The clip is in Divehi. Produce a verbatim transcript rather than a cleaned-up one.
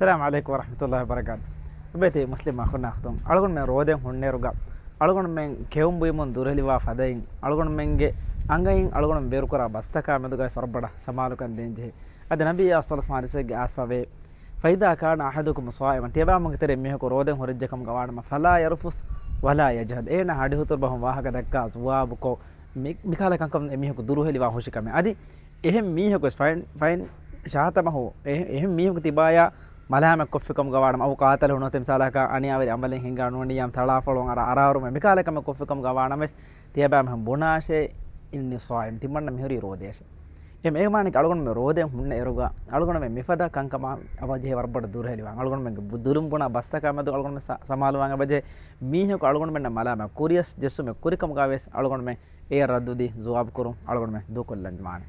އައްސަލާމު ޢަލައިކުމް ވަރަޙްމަތުﷲި ވަބަރަކާތު. އުބޭތި މުސްލިމް އަޚުންނާ އުޚްތުން، އަޅުގަނޑުމެން ރޯދައިން ހުންނައިރުގަ އަޅުގަނޑުމެން ކެއުން ބުއިމުން ދުރުހެލިވާ ފަދައިން، އަޅުގަނޑުމެންގެ އަނގައިން އަޅުގަނޑުމެން ބޭރުކުރާ ބަސްތަކާ މެދުގައި ވަރަށް ބޮޑަށް ސަމާލުކަން ދޭންޖެހޭ. އަދި ނަބިއްޔާ ޞައްލަﷲު ޢަލައިހި ވަސައްލަމްގެ ޙަދީޘެއްގައި އައިސްފަވޭ، فإذا كان أحدكم صائما، ތިޔަބައިމީހުންގެ ތެރެއިން މީހަކު ރޯދައިން ހުރެއްޖެކަމުގަ ވާނަމަ، فلا يرفث ولا يجهل، އޭނާ އަޑިހުތުރު ބަހުން ވާހަކަ ދައްކާ ޒުވާބުކޮށް، މި، މިކާލަ ކަންކަމުން އެމީހަކު ދުރުހެލިވާ ހުށިކަމެއް. އަދި އެހެން މީހަކު ވެސް، فإن، فإن شاتمه، އެ، އެހެން މީހަކު ތިބާޔާ މަލާމަތް ކޮށްފިކަމުގަ ވާނަމަ، أو قاتله، ނުވަތަ މިސާލަކަށް އަނިޔާވެރި އަމަލެއް ހިންގާ ނޫނިއްޔާމު ތަޅާފޮޅު އަރާ އަރާރުމެއް މިކާލަ ކަމެއް ކޮށްފިކަމުގަ ވާނަމަވެސް، ތިޔަބައިމީހުން ބުނާށޭ، إني صائم، ތިމަންނަ މިހުރީ ރޯދަޔަށޭ. އެހެން އޭގެ މާނައަކީ އަޅުގަނޑުމެން ރޯދައިން ހުންނަ އިރުގަ އަޅުގަނޑުމެން މިފަދަ ކަންކަމާ އަބަޖެހޭ ވަރަށް ބޮޑަށް ދުރުހެލިވާން. އަޅުގަނޑުމެންގެ ބު-، ދުލުން ބުނާ ބަސްތަކާ މެދު އަޅުގަނޑުމެން ސަ-، ސަމާލުވާން އެބަޖެހޭ. މީހަކު އަޅުގަނޑުމެންނަށް މަލާމަތް ކުރިޔަސް ޖެއްސުމެއް ކުރިކަމުގަ ވިޔަސް އަޅުގަނޑުމެން އެޔަށް ރައްދުދީ ޖުވާބު ކުރުން އަޅުގަނޑުމެން ދޫކޮށްލަން މާނަ.